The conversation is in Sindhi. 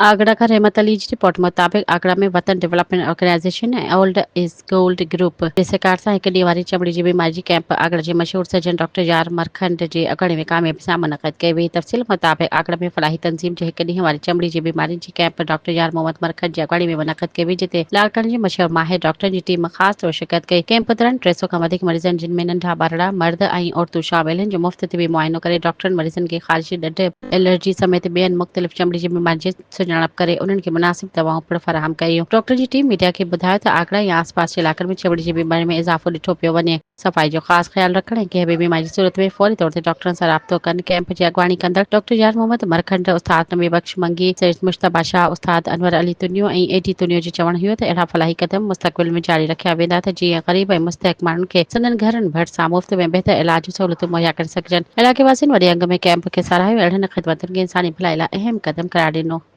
آگرا کان رحمت علي جي رپورٽ مطابق Agra ۾ Watan development organisation ۽ old is gold group جي سهڪار سان هڪ ڏينهن واري چمڙي جي بيماري جي ڪئمپ آگرا جي مشهور سرجن ڊاڪٽر يار مرکنڊ جي اڳواڻي ۾ ڪاميابي سان منعقد ڪئي وئي. تفصيل مطابق آگرا ۾ فلاحي تنظيم جي هڪ ڏينهن واري چمڙي جي بيمارين جي ڪئمپ ڊاڪٽر يار محمد مرکنڊ جي اڳواڻي ۾ منعقد ڪئي وئي جتي لاڙڪاڻي جي مشهور ماهر ڊاڪٽرن جي ٽيم خاص طور شرڪت ڪئي. ڪئمپ دوران 300 کان وڌيڪ مريضن جن ۾ ننڍا ٻارڙا، مرد ۽ عورتون شامل هن جو مفت طبي معائنو ڪري ڊاڪٽرن مريضن کي خارشي ڏڍ، الرجي سميت ٻين مختلف چمڙي جي بيمارين جي سڃاڻپ ڪري انهن کي مناسب دوائون پڻ فراهم ڪيون. ڊاڪٽرن جي ٽيم ميڊيا کي ٻڌايو ته آگرا ۽ آس پاس جي علائقن ۾ چمڙي جي بيمارين ۾ اضافو ڏٺو پيو وڃي، صفائي جو خاص خيال رکڻ ۽ ڪنهن به بيماري جي صورت ۾ فوري طور تي ڊاڪٽرن سان رابطو ڪن. ڪئمپ جي اڳواڻي ڪندڙ ڊاڪٽر يار محمد مرکنڊ، استاد نبي بخش منگي، سيد مجتبيٰ شاهه، استاد انور علي تنيو ۽ اي ڊي تنيو جو چوڻ هيو ته اهڙا فلاحي قدم مستقبل ۾ جاري رکيا ويندا ته جيئن غريب ۽ مستحق ماڻهن کي سندن گهرن ڀرسان مفت ۾ بهتر علاج جون سهولتون مهيا ڪري سگهجن. علائقي واسين وڏي انگ ۾ ڪئمپ کي ساراهيو ۽ اهڙين خدمتن کي انساني ڀلائي لاء اهم قدم قرار ڏنو.